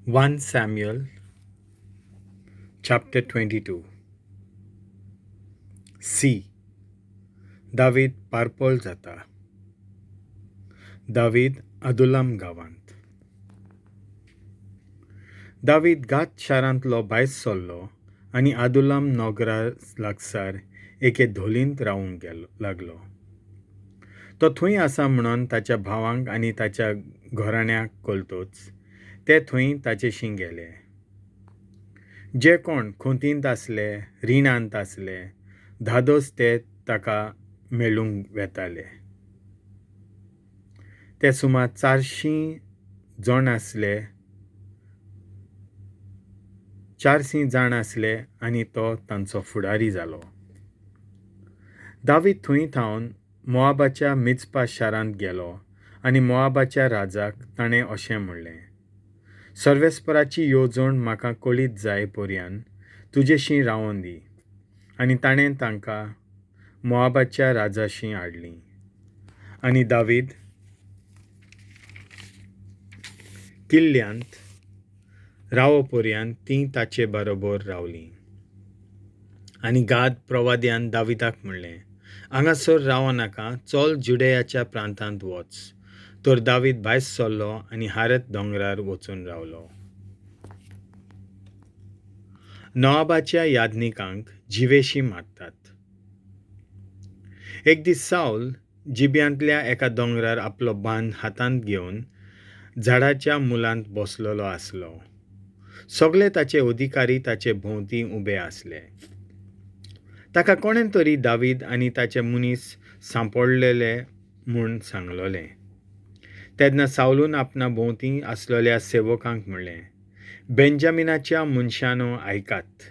1 Samuel chapter 22. C. David पारपोल जाता. दावीद अदुलाम गांवांत. दावीद गात शारांतलो भायर सरलो आनी आदुलाम नगरा लागसार एके धोलींत रावूंक गेलो लागलो. तो थंय आसा म्हणून ताच्या भावांक आनी ताच्या घराण्याक कळतच ते थंय ताचेशी गेले. जे कोण खोंतींत आसले, रिणांत आसले, धादोस ते ताका मेळूंक वेताले. ते सुमार 400 जाण आसले, 400 जाण आसले आनी तो तांचो फुडारी जालो. दावीद थंय थावन मोआबाच्या मिज्पा शारांत गेलो आनी मोआबाच्या राजाक ताणें अशें म्हणलें, सर्वेस्पराची येवजण म्हाका कळीत जाय पर्यान तुजेशी रावोन दी. आनी ताणें तांकां मोआबाच्या राजाशी हाडलीं. आनी दावीद किल्ल्यांत रावो पर्यान तीं ताचे बरोबर रावलीं. आनी गाद प्रवाद्यान दाविदाक म्हणलें, हांगासर रावो नाका, चल जुडेयाच्या प्रांतांत वच. तर दावीद भायर सरलो आनी हारत दोंगरार वचून रावलो. नोआबाच्या याज्ञिकांक जिवेशी मारतात. एक दीस सावल जिब्यांतल्या एका दोंगरार आपलो बांद हातांत घेवन झाडाच्या मुलांत बसलेलो आसलो. सगळे ताचे अधिकारी ताचे भोंवती उबे आसले. ताका कोणें तरी दावीद आनी ताचे मनीस सांपडलेले म्हूण सांगलोलें. तेन्ना सावलून आपणा भोंवती आसलेल्या सेवकांक म्हणलें, बेंजामिनाच्या मनशांनो आयकात,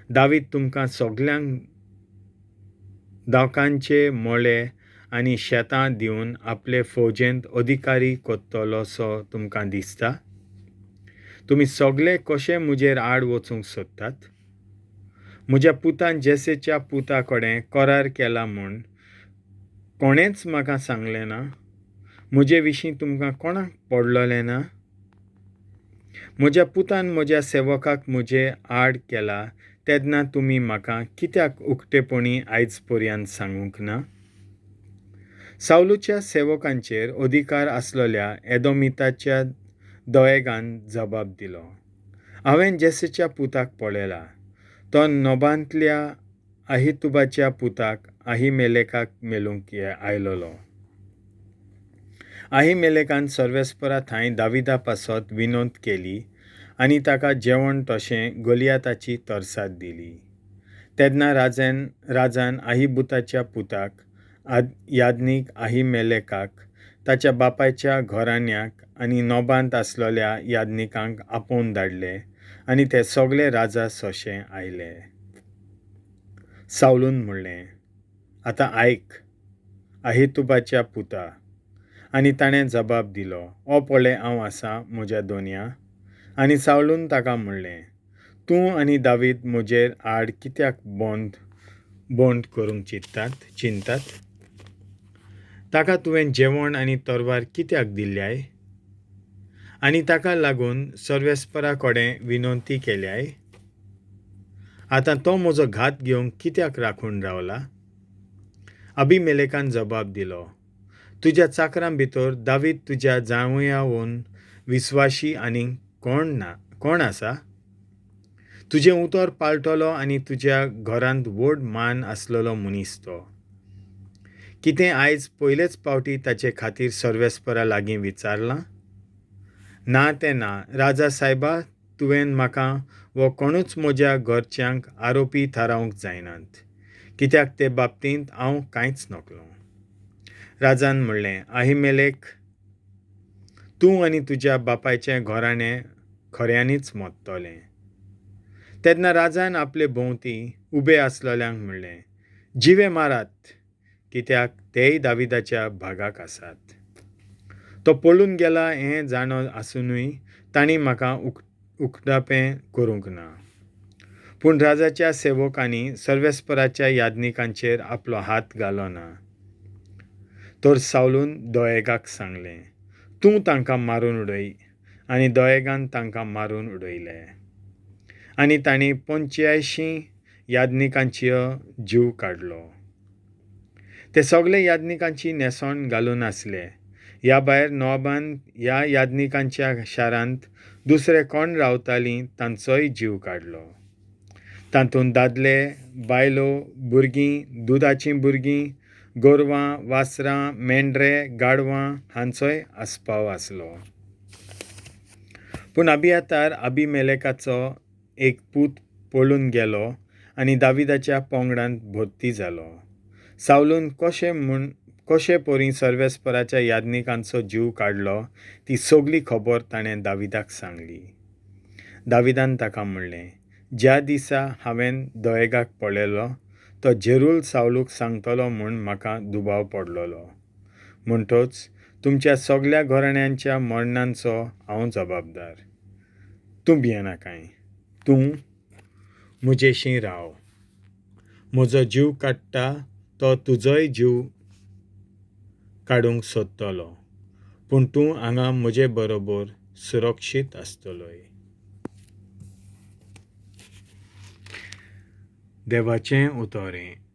दावीद तुमकां सगल्यांक दावकांचे मोळे आनी शेतां दिवन आपले फौजेंत अधिकारी करतलो सो तुमकां दिसता? तुमी सगले कशे म्हजेर आड वचूंक सोदतात? म्हज्या पुतान जेसेच्या पुता कडेन करार केला म्हूण कोणेंच म्हाका सांगलें ना? म्हजे विशीं तुमकां कोणाक पडलोलें ना? म्हज्या पुतान म्हज्या सेवकाक म्हजे आड केला तेन्ना तुमी म्हाका कित्याक उक्तेपणी आयज पर्यंत सांगूंक ना? सावलूच्या सेवकांचेर अधिकार आसलेल्या एदोमिताच्या दोएगान जबाब दिलो, हांवें जेसेच्या पुताक पळयला, तो नोबांतल्या आहितुबाच्या पुताक आहिमेलेकाक मेळूंक आयलोलो. आहिमेलेकान सर्वेस्परा थंय दाविदा पासत विनोद केली आनी ताका जेवण तशें गोलियाताची तरसाद दिली. तेन्ना राजान आहिबुताच्या पुताक याज्ञीक आहिमेलेकाक, ताच्या बापायच्या घराण्याक आनी नोबांत आसलेल्या याज्ञिकांक आपोवन धाडले आनी ते सगळे राजा सोशे आयले. सावलून म्हणलें, आतां आयक आहितुबाच्या पुता. आनी ताणें जबाब दिलो, ओ पळय हांव आसा म्हज्या दोनया. आनी सावलून ताका म्हणलें, तूं आनी दावीद म्हजेर आड कित्याक बोंद करूंक चिंतात? ताका तुवें जेवण आनी तरवार कित्याक दिल्याय? आनी ताका लागून सर्वेस्परा कडेन विनंती केल्याय? आतां तो म्हजो घात घेवंक कित्याक राखून रावला? अभिमेलेकान जबाब दिलो, तुज्या चाकरां भितर दावीद तुज्या जावंयावन विस्वाशी आनी कोण आसा? तुजें उतर पाळटलो आनी तुज्या घरांत व्हड मान आसलेलो मनीस तो. कितें आयज पयलेच पावटी ताचे खातीर सर्वेस्परा लागीं विचारलां? ना तें ना, राजा सायबा, तुवें म्हाका वो कोणूच म्हज्या घरच्यांक आरोपी थारावंक जायनात, कित्याक ते बाबतींत हांव कांयच नकलो. राजान म्हणलें, आहिमेलेक, तूं आनी तुज्या बापायचें घराणें खऱ्यांनीच मरतलें. तेन्ना राजान आपले भोंवती उबे आसलेल्यांक म्हणलें, जिवे मारात, कित्याक तेय दाविदाच्या भागाक आसात. तो पळून गेला हें जाणो आसुनूय तांणी म्हाका उकतापें करूंक ना. पूण राजाच्या सेवकांनी सर्वेस्पराच्या याज्ञिकांचेर आपलो हात घालो ना. तर सावलून दोएगाक सांगलें, तूं तांकां मारून उडय आनी दोयेगान तांकां मारून उडयले. आनी तांणी पंच्यायशीं याज्ञिकांचो जीव काडलो. ते सगळे याज्ञिकांची न्हेसण घालून आसले. ह्या भायर नोबान ह्या याज्ञिकांच्या शारांत दुसरे कोण रावतालीं तांचोय जीव काडलो. तातूंत दादले, बायलो, भुरगीं, दुदाचीं भुरगीं, गोरवां, वासरां, मेंढरे, गाडवां हांचोय आस्पाव आसलो. पूण अबियातार अबिमेलेकाचो एक पूत पळून गेलो आनी दाविदाच्या पंगडांत भरती जालो. सावलून कशें म्हूण कशे परी सर्वेस्पराच्या याज्ञिकांचो जीव काडलो ती सगली खबर ताणें दाविदाक सांगली. दाविदान ताका म्हणलें, ज्या दिसा हांवें दोयेगाक पळयलो तो जेरूल सावलूक सांगतलो म्हूण म्हाका दुबाव पडलेलो. म्हणटच तुमच्या सगल्या घराण्यांच्या मरणांचो हांव जबाबदार. तूं भियेनाकाय, तूं म्हजेशीं राव. म्हजो जीव काडटा तो तुजोय जीव काडूंक सोदतलो, पूण तूं हांगा म्हजे बरोबर सुरक्षीत आसतलोय. देवाचें उतर हें.